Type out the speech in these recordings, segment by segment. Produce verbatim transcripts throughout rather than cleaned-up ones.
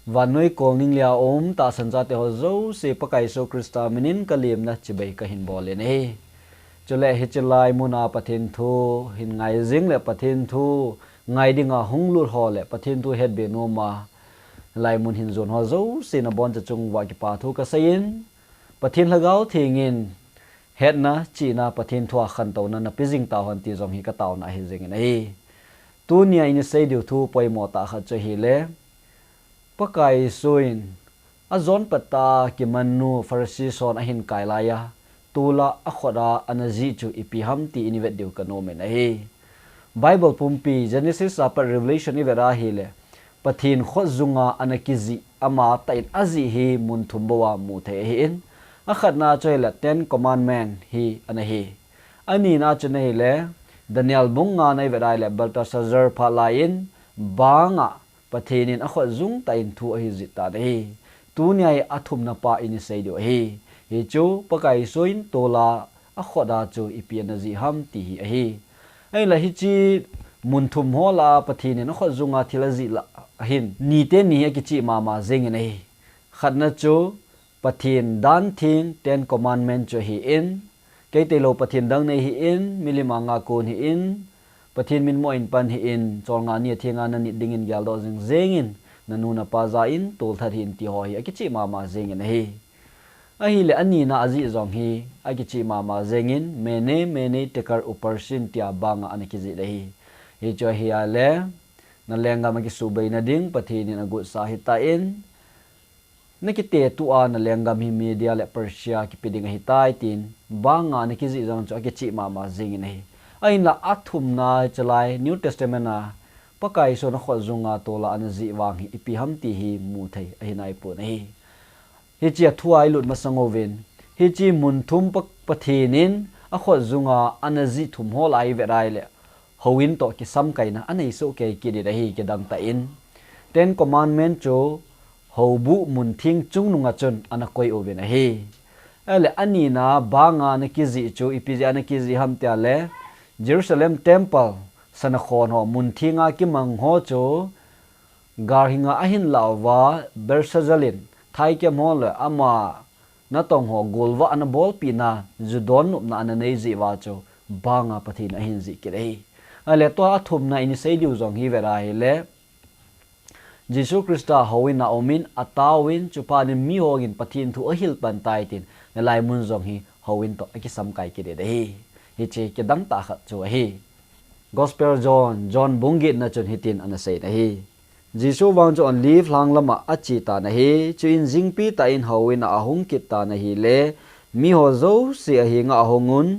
Vannoi kolning lia um tahsan chate ho jouse Pakai Jesu Christa minin kalemna chibai kahin bol in ahi. Chule hiche lai muna Pathen thu hin ngai jing le Pathen thu ngai dinga hung lut ho le Pathen thu het be noma lai mun hin jon ho jouse nabonchauva kipa thu kasei in, Pathen Lhagao Theng in hetna, chihna, Pathen thu a khantouna napeh jing tauhen ti jong hi kataona ahi jing in ahi. Tunia isei diu thu poimo tah khat chu ahile, Pakai Jesu in ajon pat a kimannu Pharisee hon ahin kai laiya, tol'a akhut a ana jih chu ipi ham ti ivet diu kanom in ahi. Bible pumpi Genesis a pat Revelation ivet a ahile, Pathen khut jung'a ana kijih, amatah in ajih hi mun thum bou a mu thei ahin, akhatna chu ahile Ten Commandment hi ana hi. Anina chu ahile, Daniel bung ngana ivet a ahile, Belteshazzar phat lai in, banga Pathen in akhut jung tah in thu ahin jih tan ahi. Tunia hi athumna pa isei diu ahi. Hichu Pakai Jesu in tol'a akhut a chu ipi ana jih ham ti hi ahi. Ahinla hiche mun thum ho lah a Pathen in akhut jung'a thil ajih lah ahin, niteni akichih mama jing in ahi. Khatna chu Pathen dan theng Ten Commandment chu ahin, kei tailou Pathen dang nei hih in, milim anga kon hih in, Pathen min mo in pan hih in, cholngah ni a thenga nanit dingin geldoh jing jeng in, nanu napa ja in, tolthat hih in ti ho hi akichih mama jing in ahi. Ahile anina ajih jong hi akichih mama jing in, Mene, Mene, Tekel, Upharsin tia banga ana kijih le hi. Hichu ahile, nalenggam akisuhbei nading Pathen in agutsah ahitan, nakite tua nalenggam hi Media le Persia kipe ding ahitai tin, banga ana kijih jong chu akichih mama jing in ahi. Ahinla athumna hiche lai New Testament a Pakai Jesu in akhut jung'a tol'a ana jih vang hi ipi ham ti hi mu thei ahi naipon ahi. Hiche a thu a ilut masang uvin, hiche mun thum Pa-, Pathen in akhut jung'a ana jih thum ho lah a ivet a ahile, houin toh kisamkaina anei soh kei kit in ahi, kidang tah in. Ten Commandment chu houbuh mun theng chungnung'a chun ana koi uvin ahi. Ahile anina banga ana kijih chu ipi jeh a ana kijih ham tia le, Jerusalem Temple sana khon ho, mun theng'a kimang ho chu galhinga ahin lah uva, Belshazzar in thaikem ho le ama natong ho golvah ana bolpeh na, ju don nopna ana nei jeh uva chu banga Pathen in ahin jih kit ahi. Ahile tua athumna isei diu jong hi ivet a ahile, Jesu Christa houin a um in, ataovin, chuphat in mi hon Pathen thu ahil pan tai tin, nalai mun jong hi houin toh akisamkai kit in ahi. Hiche kidang tah khat chu ahi. Gospel John, John bung getna chun hitin ana sei in ahi. Jesu vang chu Olive lhang lam'a ache tan ahi, chuin jingpi tah in houin a ahung kit tan ahile, mi ho jouse ahenga ahung un,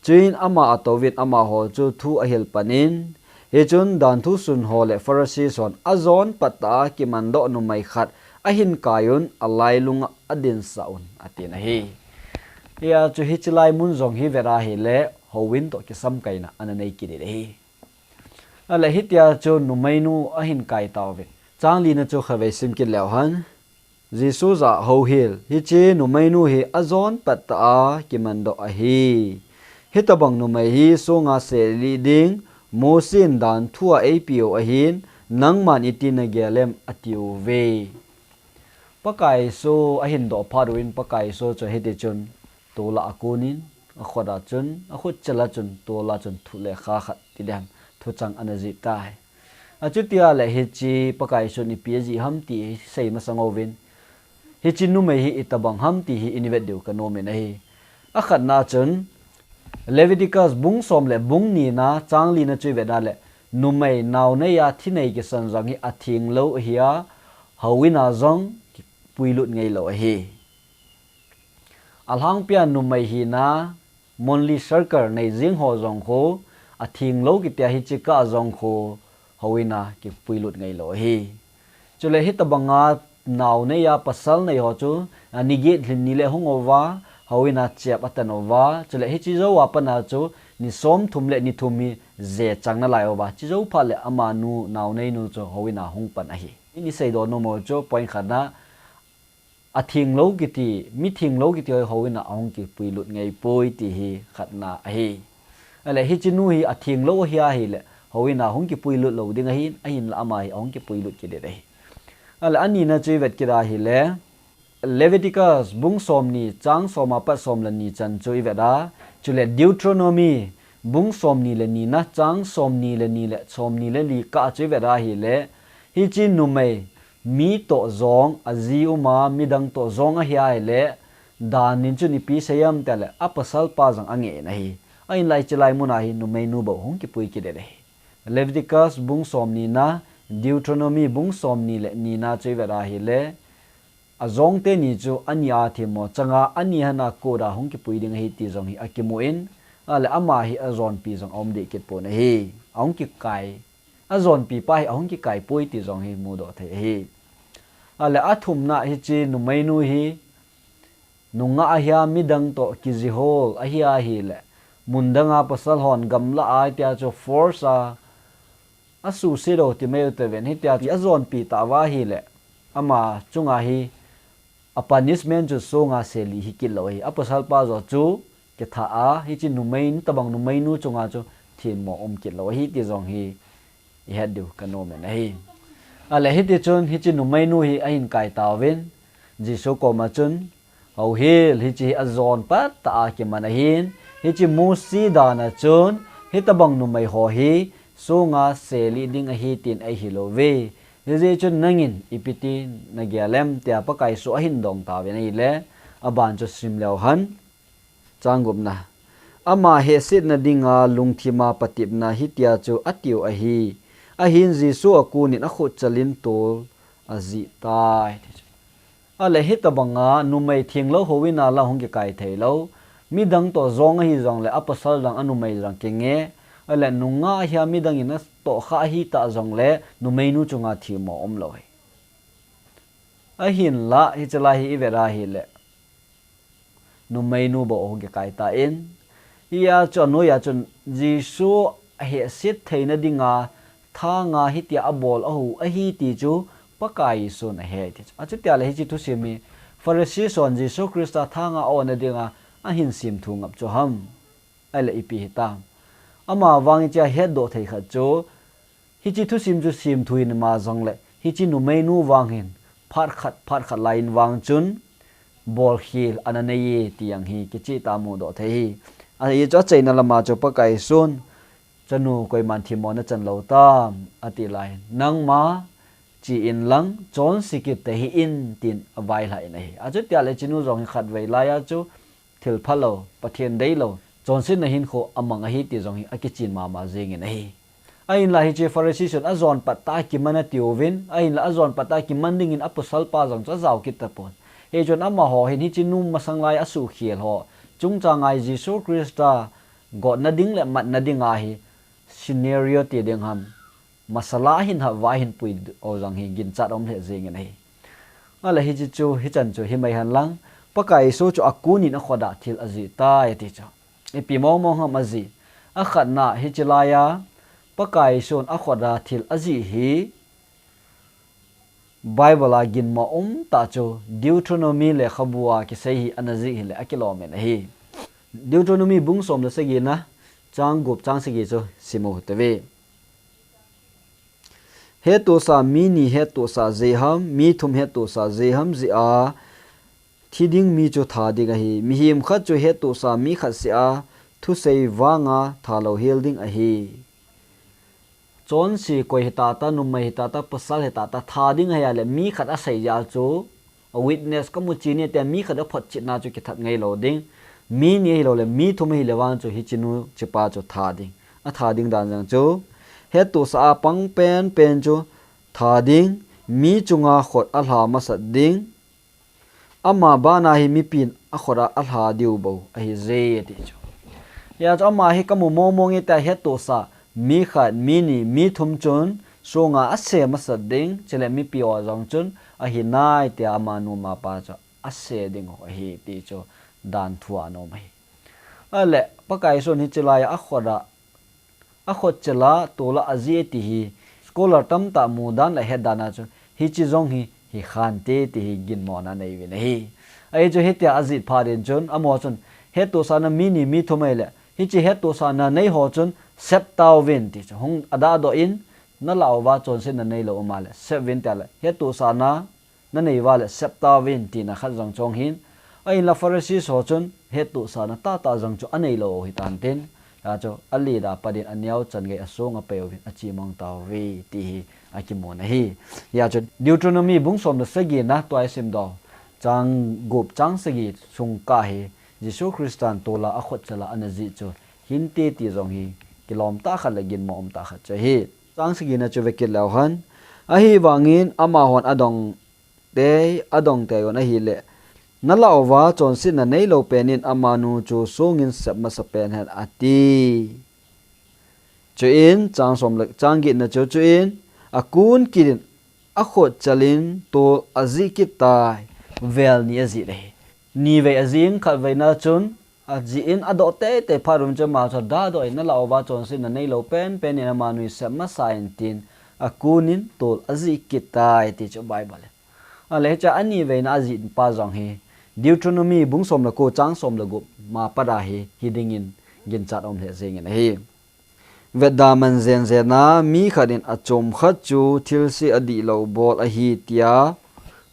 chuin ama atouvin amaho chu thu ahil pan in, hichun danthu sun ho le Pharisee hon ajon pat a kimandoh numei khat ahin kai un, alailung'a adinsah un, atin ahi. Hia chu hiche lai mun jong hi ivet a ahile, houin toh kisamkaina ana nei kit in ahi. Ahile hitia chu numeinu ahin kai tauvin. Chang lina chu khatvei sim kit leu hen. Jesu jah a houhil, hiche numeinu hi ajon pat a kimandoh ahi. Hitobang numei hi songa selih ding Mose in danthu a eipeh u ahin, nangman iti nagel em atiuve. Pakai Jesu ahin doh phat uvin Pakai Jesu chu hitichun tol'a akon in, akhut a chun, akhut chel a chun, tol'a chun thu le kha khat ti ding ham, thuchang ana jih tai. Achuti ahile hiche Pakai Jesu in ipi ajih ham ti sei masang uvin, hiche numei hi itobang ham ti hi ivet diu kanom in ahi. Akhatna chun, Leviticus bung som le bung nina chang lina chu ivet a ahile, numei naonei a thinei kisan jong hi atheng lou ahi a, houin a jong kipuilut ngai lou ahi. Alhangpia numei hina monthly circle nei jing ho jong khu atheng lou kiti a, hiche kah a jong khu houin a kipuilut ngai lou ahi. Chule hitobanga naonei a pasal nei ho chu, a, ni get lhin ni le hung uva, houin a chep atan uva, chule hiche jou a pat a chu ni som thum le ni thum hi je chang nalai uva, hiche jou phat le amanu naonei nu chu houin a hung pan ahi. Isei doh nom u chu point khatna, atheng lou kiti, mi theng lou kiti ho houin a ahung kipuilut ngai poi ti hi khatna ahi. Ahile hiche nu hi atheng lou ahi a ahile, houin a hung kipuilut lou ding ahin, ahinla ama hi ahung kipuilut kit in ahi. Ale anina chu ivet kit ahile, Leviticus bung somni chang som apat som le ni chan chu ivet a, chule Deuteronomy bung somni le nina chang somni le ni le somni le li kah chu ivet ahile, hiche numei mi toh jong aji uma midang toh jong ahi ahile, dan in chun ipi sei em tile, apasal pa jong angeh in ahi. Ahinlah hiche lai muna hi numeinu bou hung kipui kit in ahi. Leviticus bung somnina, Deuteronomy bung somni le nina chu ivet ahile, ajong teni chu ani a themmo changa ani hana kot'a hung kipui ding ahi ti jong hi akimun, ale ama hi ajonpi jong aum deh kit pon ahi. Ahung kikai, ajonpi pa hi ahung kikai poi ti jong hi mudoh thei ahi. Ale athumna hiche numeinu hi, nungah ahia midang toh kiji hol ahi ahile, mun danga pasal hon gamla a hitia chu force a, asuhset u ti mai u te ven hitia chu ajonpi tauva ahile, ama chunga hi a punishment chu songa seli hi kit lou ahi. Apasal pa joh chu kitha a, hiche numei, hitobang numeinu chunga chu themmo um kit lou ahi ti jong hi ihet diu kanom in ahi. Ale hiti chun hiche numeinu hi ahin kai tauvin, Jesu koma chun, Houhil, hiche hi ajon pat tah a kiman ahin, hiche Mosi dan a chun, hitobang numei ho hi songa seli ding ahi tin eihil uve. Hijeh chun nangin ipi ti nagel em tia Pakai Jesu ahin dong tauvin ahile, aban chu sim leu hen. Chang gupna. Ama hehsetna dinga lungthima patepna hitia chu atiu ahi. Ahin Jesu akunin akhut chalin tol ajih tai. Ale hitobanga numei thenglou houin a la hung kikai theilou. Midang toh jong ahi jongle apasal jong anumei jong kinge. Ale nungah ahia midang in atohkhah ahi ta jongle numeinu chunga themmo umlou ahi. Ahinlah hiche lai hi ivet ahile, numeinu bou ahung kikai tan. Hia chu anoiya chun Jesu ahehset theina dinga thanga hitia abol ahu ahi ti chu Pakai Jesun ahe ti chu. Achutia le hiche thusim hi Pharisee hon Jesu Christa thanga a-ona dinga ahin simthu ngap chu ham. Ahile ipi hitam. Ama vang hiche ahetdoh thei khat chu, hiche thusim chu simthu in ama jongle, hiche numeinu vang hin, phat khat, phat khat laiyin vang chun, bolkhel ana neiye ti jong hi kicheh tah a mudoh thei ahi. Ahi chu achaina lama chu Pakai Jesun, Chanu koiman themmo nachan lou tam, ati laiyin, nangma che inlang, chonse kit tahih in, tin availhah in ahi. Achutia le hichenu jong hi khatvei laiya chu, thil phalou, Pathen deilou, chonsetna hinkho amang ahi ti jong hi akichen mama jengin ahi. Ahinlah hiche Pharisee hon ajon pat tah a kiman atiuvin, ahinlah ajon pat tah a kiman dingin apasal pa jong chu ajao kit tapon. Hichun amaho hin hichenu masang lai asuhkhel ho chungchanga hi Jesu Christa gotna ding le matna dinga hi scenario ti ding ham, masala ahin hah uva ahin pui u jong hi ginchat aum lheh jengin ahi. Ale hiche chu, hichan chu himai henlang, Pakai Jesu chu akunin akhut a thil ajih tai ati chu. Ipi mongmong ham ajih. Akhatna hiche laiya, Pakai Jesun akhut a thil ajih hi, Bible a ginmo umtah chu Deuteronomy lekhabu a kisei hi ana jih hile akilom in ahi. Deuteronomy bung som le sagina, chang gup chang sagi chu simu hite ve. Hettohsah mi ni hettohsah jeh ham, mi thum hettohsah jeh ham jeh a, thi ding mi chu tha ding ahi. Mihem khat chu hettohsah mi khat seh a, thusei vanga thalou hel ding ahi. Chonse koi hitata, numei hitata, pasal hitata, tha ding ahi a le mi khat asei jeh a chu, a witness kamu chen e tia mi khat aphotchetna chu kithat ngai lou ding. Mi ni ahilou le, mi thum ahile vang chu hichenu hichepa chu tha ding. Atha ding dan jong chu, hettohsah a pang penpen chu tha ding, mi chunga khut alha masat ding. Ama bana hi mipin akhut a alha diu bou ahi je ati chu. Hia chu ama hi kamu mongmong e tia hettohsah mi khat, mi ni, mi thum chun songa ase masat ding, chule mipi ho jong chun ahi nai tia amanu amapa chu ase ding u ahi ti chu dan thu a ana um ahi. Ale, Pakai Jesun hiche laiya akhut a akhut chel a, tol a ajih e ti hi, scholar tamtah mudan le hetdan a chun, hiche jong hi, hi khante ti hi ginmona anei uvin ahi. Ahi chu hitia ajih phat in chun, amaho chun, hettohsahna mi ni mi thum ahile, hiche hettohsahna nei ho chun, sep tauvin ti chu, hung adahdoh in, nalah uva chonsetna neilou um a le, sep uvin tia le, hettohsahna nanei uva le, sep tauvin tina khat jong chu ahung hin. Ahinla Pharisee ho chun hettohsahna tahtah jong chu aneilou u hitan tin. Hia chu alet a pat in aneo chan gei asong a apei uvin achemang tauve ti hi akimun ahi. Hia chu Deuteronomy bung som le sagi na tua isim doh, chang gup chang sagi sung kah hi Jesu Christan tol a akhut chal a ana jih chu hinte ti jong hi kilom tah khat le ginmo um tah khat chu ahi. Chang sagi na chu vekit leu hen. Ahivangin amahon adong tei, adong tei un ahile, nalah uva chonsetna neilou pen in amanu chu songin sep masa pen hen ati. Chuin chang som le, chang get na chu, chuin akun kit in akhut chal in tol ajih kit tai, vel ni ajih le hi. Ni vei ajih in khat vei na chun ajih in adoh teitei phat un chu ama chu adadoh in nalah uva chonsetna neilou pen pen in amanu hi sep masa in tin akun in tol ajih kit tai ti chu Bible in. Ale hiche a ani vei na ajih pa jong hi Deuteronomy bung som le ko chang som le gup ma pat a hi, hiding in ginchat um lheh jeng in ahi. Vetda man jen jen a mi khat in achom khat chu thilse adih lou bol ahi tia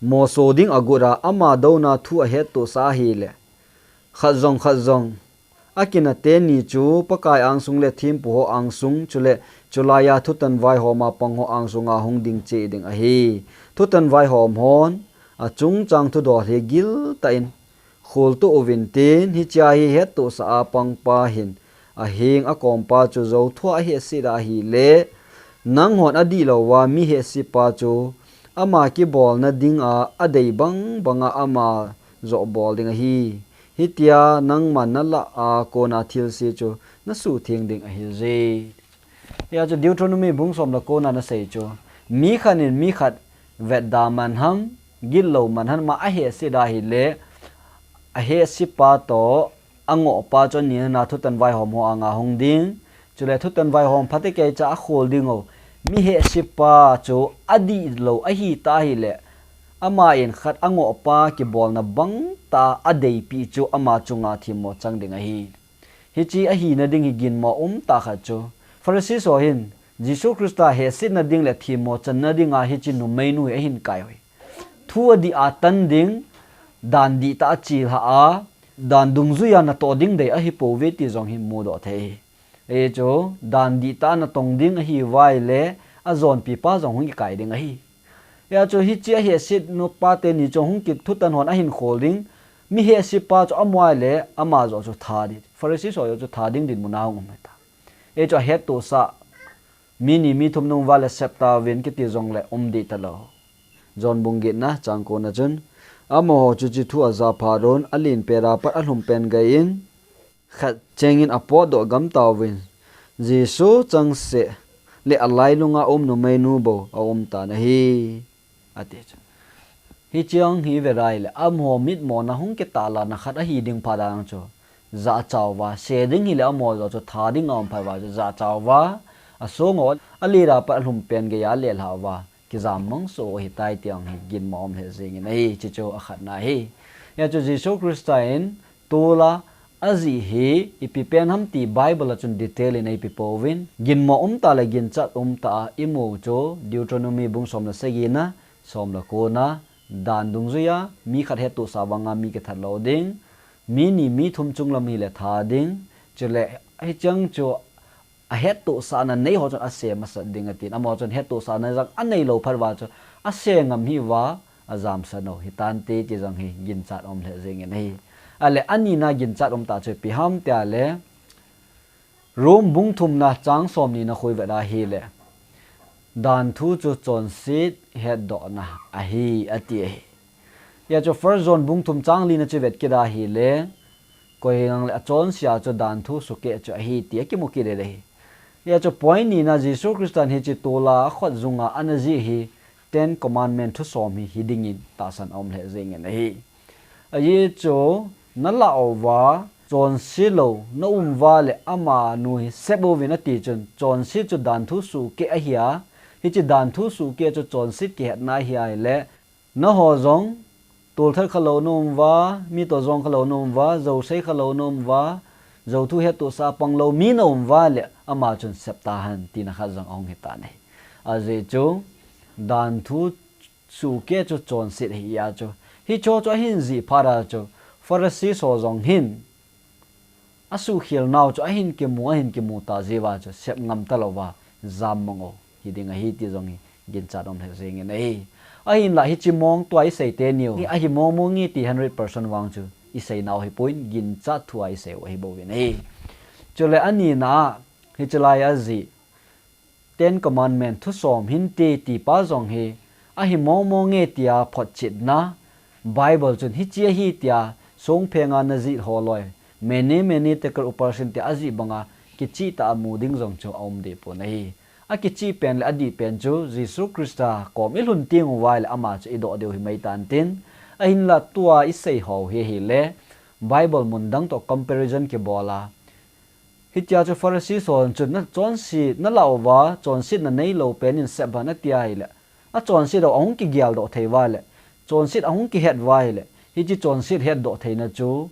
moso ding agot a ama douna thu ahettohsah ahile, khat jong khat jong akinah teni chu Pakai angsung le thempu ho angsung chule chulai a thutan vaihom a pang ho angsung a hung ding cheh ding ahi. Thutan vaihom hon achungchang thudol hi giltah in kholtoh uvin tin, hiche hi hettohsah a pang pa hin aheng akom pa chu jou thua ahehse a ahile, nanghon adih lou a mi hehse pa chu ama kibolna ding a adei bang bang a ama joh bol ding ahi. Hitia nangman nalah a kona thilse chu nasuhtheng ding ahi je. Hia chu Deuteronomy bung som le ko na ana sei chu, mi khat in mi khat vetda man ham, gitlou man ham, ama ahehse a ahile, ahehse pa toh angoh pa chu ani na thutan vaihom ho anga hung ding. Chule thutan vaihom phatecha akhol ding u mi hehse pa chu adih lou ahi ta ahile, ama in khat angoh pa kibolna bang tah a adeipi chu ama chunga themmo chang ding ahi. Hiche ahina ding hi ginmo um tah khat chu, Pharisee ho hin Jesu Christa hehsetna ding le themmo channa ding a hiche numeinu hi ahin kai u hi. Thu adih a tan ding, dan dihtah a chelhah a, dan dungjui a natoh ding dei ahi pouve ti jong hi mudoh thei ahi. Hichu dan dihtah a natong ding ahi uva ahile, ajonpi pa jong hung kikai ding ahi. Hia chu hiche ahehse nupa teni chu hung kit thutan hon ahin khol ding, mi hehse pa chu amu a ahile, ama joh chu tha ding, Pharisee ho joh chu tha ding dinmun a hung um ahitai. Hichu ahettohsah, mi ni mi thum na um uva le sep tauvin kiti jong le um dih talou. John bung get na chang ko na chun, amaho chu hiche thu aja phat un, alen pet a pat alhum pen gei in, khat cheng in apotdoh gam tauvin, Jesu changseh le alailung a um numeinu bou aum tan ahi, ati chu. Hiche hi ve ahile, amaho mitmo na hung kitahlang na khat ahi ding phat a chu, jachat uva se ding hile amaho joh chu tha ding a um phat uva chu, jachat uva asong u, alet a pat alhum pen gei a alelhah uva kijam mang soh u ahitai ti hi ginmo um lheh jeng in ahi, hiche chu akhatna ahi. Hia chu Jesu Christa in tol a ajih hi ipi pen ham ti Bible a chun detail in eipe pouvin, ginmo um tah le ginchat um tah a imu chu Deuteronomy bung som le sagi na, som le ko na, dan dungjui a mi khat hettohsah bang a mi kithat lou ding, mi ni mi thum chunglam hile tha ding, chule hicheng chu ahettohsahna nei ho chun asem masat ding atin, amaho chun hettohsahna jong anei lou phat uva chu asem ngam hih uva ajamsah u hitante ti jong hi ginchat um lheh jeng in ahi. Ale ani na ginchat um tah chu ipi ham tia le, Rome bung thum na chang som ni na khu ivet a ahile, dan thu chu chonset hetdohna ahi, ati ahi. Hia chu First John bung thum chang li na chu ivet kit a ahile, koi hijongle achonse a chu dan thu sukeh chu ahi ti akimu kit le ahi. Hia chu point ni na Jesu Christa in hiche tol a akhut jung a ana jih hi Ten Commandment thu som hi hiding in tahsan a um lheh jeng in ahi. Ajeh chu, nalah uva chonse lou na um uva le amanu hi sep uvin ati chun, chonset chu dan thu sukeh ahi a, hiche dan thu sukeh chu chonset kihetna ahi ahile, nangho jong tolthat kha lou na um uva, mi toh jong kha lou na um uva, jou sei kha lou na um uva, jou thu hettohsah a pang lou mi na um uva le ama chun sep tahen tina khat jong ahung hitan ahi. Ajeh chu, danthu suhkhel chu chonset ahi a chu. Hicho chu ahin jih phat a chu, Pharisee ho jong hin, asuhkhel nau chu ahin kimu, ahin kimu ta jeh uva chu, sep ngam talouva, jam mang u hiding ahi ti jong hi, ginchat um lheh jengin ahi. Ahinlah hiche mong tua isei teni u hi, ahi mong mong e ti hundred percent vang chu, isei nau hipon, ginchat thu a isei u ahi bouvin ahi. Chule anina a, hiche lai a jih, Ten Commandment thu som hinte ti pa jong hi, ahi mong mong e tia photchetna, Bible chun hiche ahi tia, songphenga najih ho loi, mene mene tekel upharsin tia ajih banga, kicheh tah a mu ding jong chu aum deh pon ahi. Akicheh pen le adih pen chu, Jesu Christa kom ilhun teng uva ahile ama chu idoh diu hi mai tan tin, ahinlah tua isei ho hi ahile, Bible mun dang toh comparison kibol a, Hitia chu Pharisee hon chun, na chonset, nalah uva, chonsetna neilou pen in sep hih in atia ahile, achonset u ahung kigel doh thei uva ahile, chonset ahung kihet uva ahile, hiche chonset hetdoh theina chu,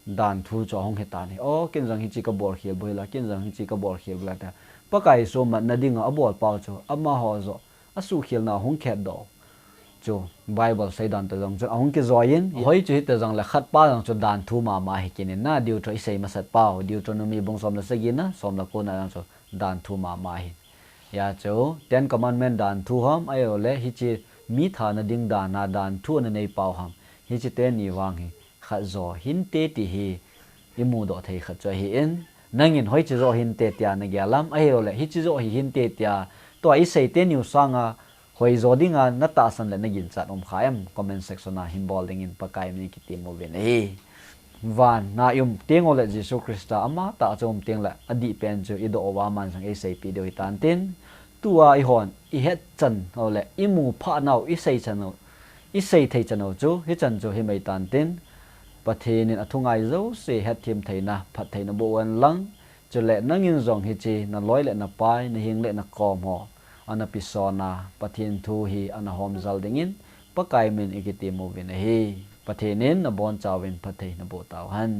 danthu chu ahung hitan ahi. O, ken jong hiche kabol khel bou hila, ken jong hiche kabol khel bou hila tia, Pakai Jesu matna dinga abol pau chu, amaho joh, asuhkhel nau ahung kihetdoh chu, Bible seidan toh jong chun ahung kijoi in, hoi chu hita jongle khat pa jong chu danthu mama ahi kit in na, Deutero isei masat pau, Deuteronomy bung som le sagi na, som le ko na jong chu danthu mama ahi. Hia chu, Ten Commandment danthu ham, ahilouleh hiche mi thana ding dan a danthu ana nei pau ham, hiche teni vang hi, khat jo hinte ti hi imudoh thei khat chu ahi in, nangin hoiche jo hinte tia nagel am, ahilouleh hiche jo hi hinte tia, tua isei teni u sanga, hoijo dinga natahsan le naginchat um kha em, comment section a hin bol dingin Pakai min in kitem uvin ahi. Van a i um teng uleh Jesu Christa amatah chu um tengle adih pen chu idoh uva aman jong eiseipeh diu hitan tin, tua eihon ihetchan u le imu phah nau, isei chan u, isei thei chan u chu, hichan chu himai tan tin, Pathen in athungai jouse hetthem theina, phattheina boh un lang, chule nangin jong hiche naloi le napai, naheng le nakom ho ana peson a, Pathen thu hi ana homjal dingin, Pakai min in ikitem uvin ahi. Pathen in nabonchauvin phatthei naboh tauhen.